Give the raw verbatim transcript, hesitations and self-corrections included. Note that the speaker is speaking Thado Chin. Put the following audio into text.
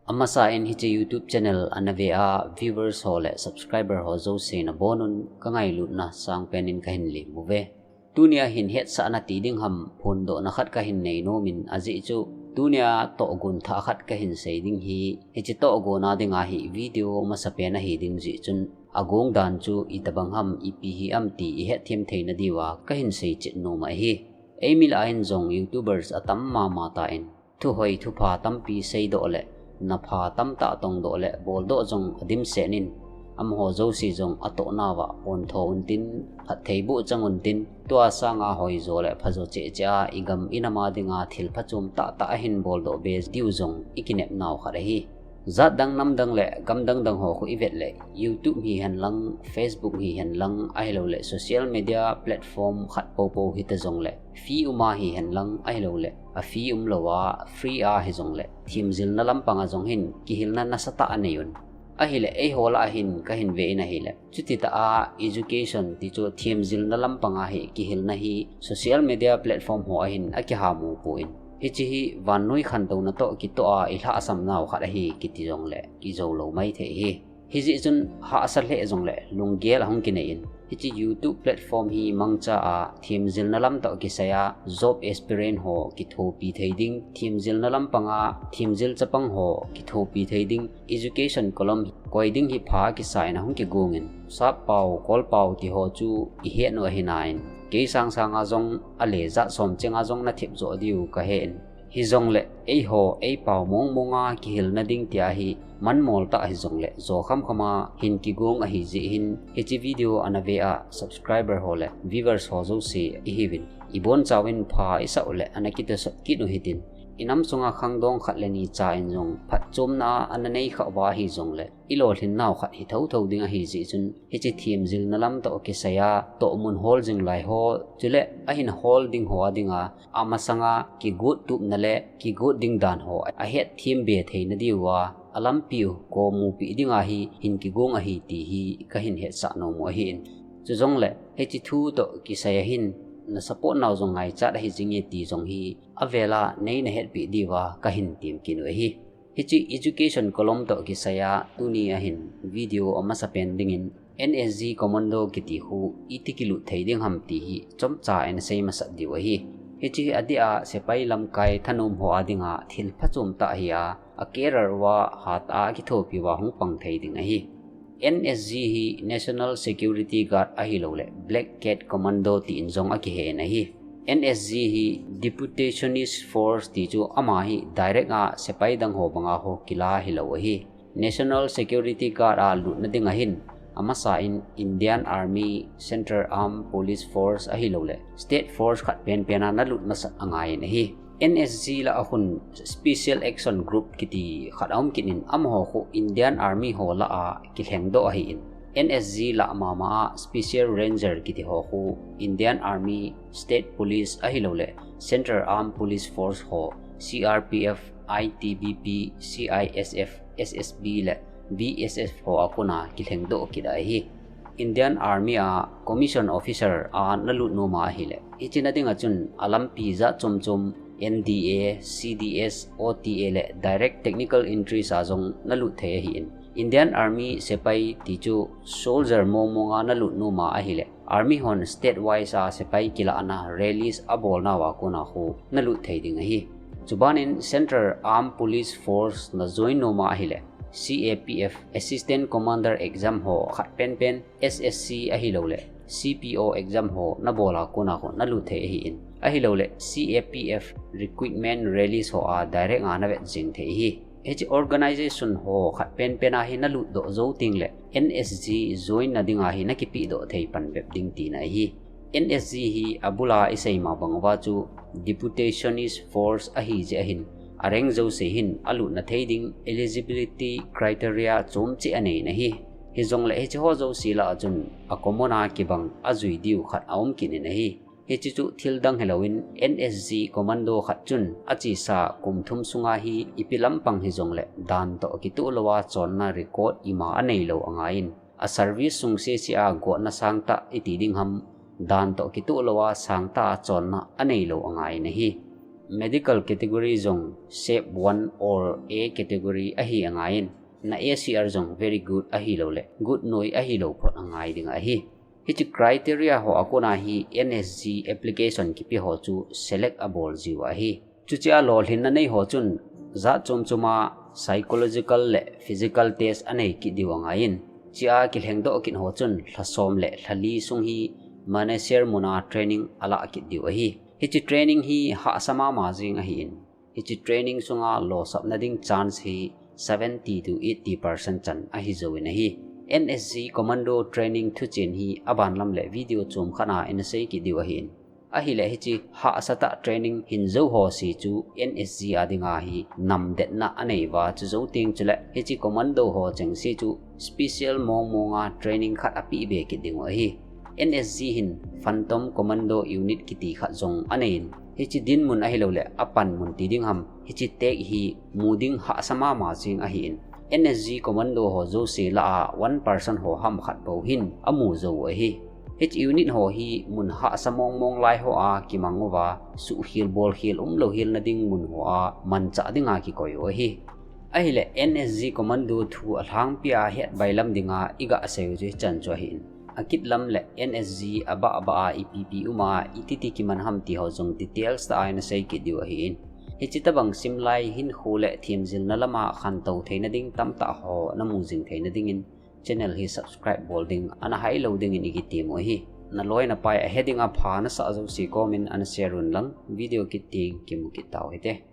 Amasa in hiche YouTube channel ana ve a viewers ho le subscriber ho jouse nabonun kangailutna sangpen in kahin lemu ve. Tunia hin hetsahna ti ding ham phondohna khat kahin nei nomin ajeh chu tunia tohgon thah khat kahin sei ding hi, hiche tohgon a dinga hi video masapen ahi ding jeh chun agong dan chu itobang ham ipi hi am ti ihet them theina diuva kahin sei chet nom ahi. Eimi lah a hin jong YouTubers atam mama tan. Thuhoi thupha tampi seidoh le, napha tamtah tongdoh le, boldoh jong adimset in, amaho jouse jong atohnauva pontho untin, phatthei boh chang untin, tua sanga hoijo le phajo cheh cheh a igam inam a dinga thil phachom tahtah ahin boldoh be diu jong ikinepnau khat ahi. Jat dang nam dang le gam dang dang ho khu ivet le, YouTube hihen lang, Facebook hihen lang, ahilou le social media platform khat popo hita jong le, fee um a hihen lang ahilou le, a fee umlou a free a hijong le, themjilna lampang a jong hin kihilna nasatah anei un. Ahile eiho lah a hin kahin ve in ahile, chuti tah a education ti chu themjilna lampang a hi kihilna hi social media platform ho a hin akihamu pon. Hiche hi vannoi khantouna toh kitoh a ilhahsamnau khat ahi kiti jong le kijou lou maithei hi. Hijeh chun hahsa lheh jong le lunggel ahung kinei in, hiche YouTube platform hi mangcha a themjilna lam toh kisai a job experience ho kithopi thei ding, themjilna lampang a themjil chapang ho kithopi thei ding, education column koi ding hi pha kisa in ahung kigong in, sap pau, kol pau ti ho chu ihet u ahi nan, kei sang sang a jong ale jat som cheng a jong nathep jo diu kahe in. Hijong le, eiho, eipau mong mong a kihilna ding tia hi, manmol tah hijong le, jo kham kham a hin kigong ahi jeh hin, hiche video ana ve a subscriber ho le viewers ho jouse ihiuvin, ibonchauvin pha isah u le ana kitosot kit u hitin. Inam sunga khangdong khat le ni cha in jong phatchomna ana nei khah uva hijong le, ilolhin nau khat hi thotho ding ahi jeh chun, hiche themjilna lam toh kisai a tohmun hol jing lai ho, chule ahin hol ding ho a dinga, amasanga kigot tupna le kigot ding dan ho ahet them be theina diuva, alampi u komu pi dinga hi hin kigong ahi ti hi kahin hetsah nom u ahin. Chujong le, hiche thu toh kisai a hin, na support nau jong ngaichat ahi jinge ti jong hi, avel a nei nahetpi diuva kahin tem kit u ahi. Hiche education column toh kisai a tuni a hin video amasapen dingin N S G Commando kiti khu iti kilut thei ding ham ti hi chomcha in sei masat diu ahi. Hiche hi adeh a sepai lamkai thanom ho a dinga thil phachom tah ahi a, a career uva hatah a kithopi uva hung pang thei ding ahi. N S G hi National Security Guard ahilou le Black Cat Commando tin jong akihen ahi. N S G hi Deputationist Force ti chu ama hi direct a sepai dang ho banga ho kila hilou ahi. National Security Guard a lutna ding a hin, amasa in Indian Army, Central Armed Police Force ahilou le State Force khat penpen a nalut masat angai in ahi. N S G lah a khun Special Action Group kiti khat aum kit in, amaho khu Indian Army ho lah a kilhengdoh ahin, N S G lah mama a Special Ranger kiti ho khu Indian Army, State Police ahilou le Central Armed Police Force ho, C R P F, I T B P, C I S F, S S B le V S F ho a kona kilhengdoh kit ahi. Indian Army a Commission Officer a nalut nom a ahile, hiche na ding a chun alampi jat chom chom, N D A, C D S, O T A le Direct Technical Entries a jong nalut thei ahin. Indian Army sepai ti chu soldier mong mong a nalut nom a ahile, Army hon state wise a sepai kilahna rallies abolnau a kona khu nalut thei ding ahi. Chuban in Central Armed Police Force na join nom a ahile, C A P F Assistant Commander Exam ho khat penpen, S S C ahilou le C P O exam ho nabol a kona khu nalut thei ahin. Ahilou le C A P F recruitment rallies ho a direct a navet jing thei ahi. Hiche organization ho khat penpen a hi nalutdoh jou teng le N S G join na ding a hi nakipehdoh thei pan bep ding tina ahi. N S G hi abul a isei ma bang uva chu Deputationist Force ahi jeh a hin, a rank jouse hin alutna thei ding eligibility criteria chom cheh anei in ahi. Hijong le hiche ho jouse lah a chun a common a kibang ajui diu khat aum kit in ahi. Hiche chu thil dang hilou in N S G Commando khat chun achesa kum thum sunga hi ipi lampang hijong le dan toh kitoh lou a chonna record ima anei lou angai in, a service sung sese a gotna sangtah iti ding ham, dan toh kitoh lou a sangtah a chonna anei lou angai in ahi. Medical category jong SAP one or A category ahi angaiyin, na A C R jong very good ahilouleh good noi ahilou phot angai ding ahi. Hiche criteria ho akona hi N S G application kipe ho chu select abol jiu ahi. Chuchea lolhinna nei ho chun jat chom choma psychological le physical test anei kit diu angaiyin, chea kilhengdoh kit ho chun lhasom le lhali sung hi Manesar muna training alah kit diu ahi. Hiche training hi hahsa mama jing ahin, hiche training sunga losapna ding chance hi seventy to eighty percent chan ahi jouvin ahi. N S G Commando training thuchen hi abanlam le video chom khat a ina sei kit diu ahin. Ahileh hiche hahsatah training hin jou ho se chu N S G a dinga hi namdetna anei uva, chujou teng chuleh hiche commando ho chengse chu special mong monga training khat apeh be kit diu ahi. N S G hin Phantom Commando Unit kiti khat jong aneiyin, hiche dinmun ahilouleh apanmun ti ding ham, hiche tek hi mu ding hahsa mama jing ahin, N S G Commando ho jouse lah a one percent ho ham khat bou hin amu jou u ahi. Hiche unit ho hi mun hahsa mong mong lai hoa kimang uva, suhkhel bolkhel umlou helna ding mun hoa manchah dinga kikoi u ahi. Ahileh N S G Commando thu alhangpia het bailam dinga iga sei u chu hichan chu ahin, akit lam le N S G abah abah a ipi ipi uma, ititi kiman ham ti ho jong details tah a ina sei kit diu ahin. Hiche tobang simlai hinkho le themjilna lama khantou theina ding tamtah ho namu jing theina dingin channel hi subscribe bol ding ana hailou dingin ikitem u ahi. Naloi napai ahe dinga pha nasah jouse comment ana share un lang, video kit teng kimu kit tau hite.